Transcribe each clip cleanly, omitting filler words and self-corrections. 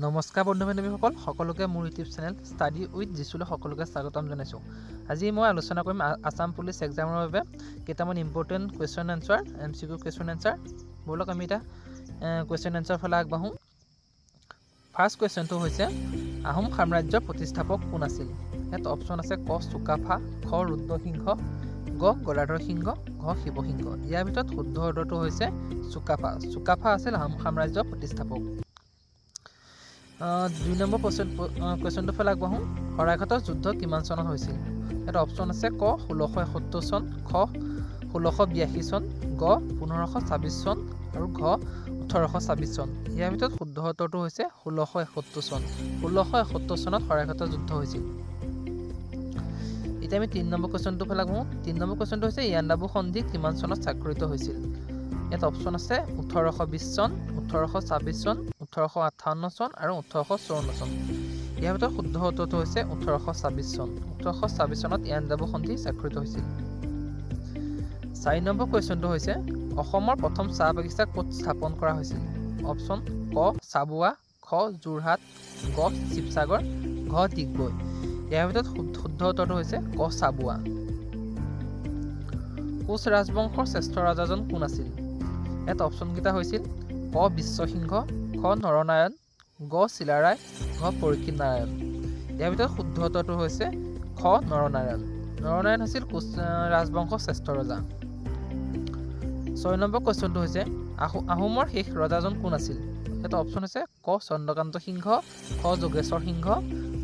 নমস্কাৰ বন্ধু বান্ধৱীসকল, সকলোকে মোৰ ইউটিউব চেনেল ষ্টাডি উইথ যিচুলৈ সকলোকে স্বাগতম জনাইছোঁ। আজি মই আলোচনা কৰিম আছাম পুলিচ এক্সামৰ বাবে কেইটামান important question answer, MCQ question answer. ব'লক আমি এতিয়া কুৱেশ্যন এনচাৰ ফালে আগবাঢ়োঁ। ফাৰ্ষ্ট কুৱেশ্যনটো হৈছে, আহোম সাম্ৰাজ্যৰ প্ৰতিষ্ঠাপক কোন আছিল? ইয়াত অপশ্যন আছে ক চুকাফা, খ ৰুদ্ৰসিংহ, গ গদাধৰ সিংহ, ঘ শিৱসিংহ। ইয়াৰ ভিতৰত শুদ্ধ উত্তৰটো হৈছে চুকাফা। চুকাফা আছিল আহোম সাম্ৰাজ্যৰ প্ৰতিষ্ঠাপক। 2 নম্বৰ কুৱেশ্যনটো ফালে আগবাঢ়োঁ। শৰাইঘাটৰ যুদ্ধ কিমান চনত হৈছিল? ইয়াত অপশ্যন আছে ক 1671 চন, খ 1682 চন, গ 1526 চন আৰু ঘ 1826 চন। ইয়াৰ ভিতৰত শুদ্ধ উত্তৰটো হৈছে 1671 চন। 1671 চনত শৰাইঘাটৰ যুদ্ধ হৈছিল। এতিয়া আমি 3 নম্বৰ কুৱেশ্যনটো ফালে আগবাঢ়োঁ। 3 নম্বৰ কুৱেশ্যনটো হৈছে, ইয়াণ্ডাবু সন্ধি কিমান চনত স্বাক্ষৰিত হৈছিল? ইয়াত অপশ্যন আছে 1820 চন, 1826 চন, 1858 চন আৰু 1854 চন। ইয়াৰ ভিতৰত শুদ্ধ উত্তৰটো হৈছে 1826 চন। 1826 চনত ইয়াণ্ডাবু সন্ধি স্বাক্ষৰিত হৈছিল। 4 নম্বৰ কুৱেশ্যনটো হৈছে, অসমৰ প্ৰথম চাহ বাগিচা ক'ত স্থাপন কৰা হৈছিল? অপশ্যন ক চাবুৱা, খ যোৰহাট, গ শিৱসাগৰ, ঘ ডিগবৈ। ইয়াৰ ভিতৰত শুদ্ধ উত্তৰটো হৈছে ক চাবুৱা। কোচ ৰাজবংশৰ শ্ৰেষ্ঠ ৰাজাজন কোন আছিল? ইয়াত অপশ্যনকেইটা হৈছিল ক বিশ্বসিংহ, খ নৰনাৰায়ণ, গ চিলাৰায়, ঘ পৰীক্ষিত নাৰায়ণ। ইয়াৰ ভিতৰত শুদ্ধ উত্তৰটো হৈছে খ নৰনাৰায়ণ। নৰনাৰায়ণ হৈছিল কোচ ৰাজবংশৰ শ্ৰেষ্ঠ ৰজা। 6 নম্বৰ কুৱেশ্যনটো হৈছে, আহোমৰ শেষ ৰজাজন কোন আছিল? ইয়াত অপশ্যন হৈছে ক চন্দ্ৰকান্ত সিংহ, খ যোগেশ্বৰ সিংহ,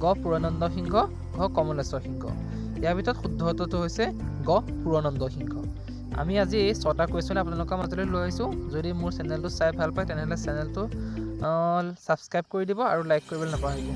গ পুৰণানন্দ সিংহ, ঘ কমলেশ্বৰ সিংহ। ইয়াৰ ভিতৰত শুদ্ধ উত্তৰটো হৈছে গ পুৰণানন্দ সিংহ। আমি আজি এই 6টা কুৱেশ্যন আপোনালোকৰ মাজলৈ লৈ আহিছোঁ। যদি মোৰ চেনেলটো চাই ভাল পায় তেনেহ'লে চেনেলটো ছাবস্ক্ৰাইব কৰি দিব আৰু লাইক কৰিবলৈ নাপাহৰিব।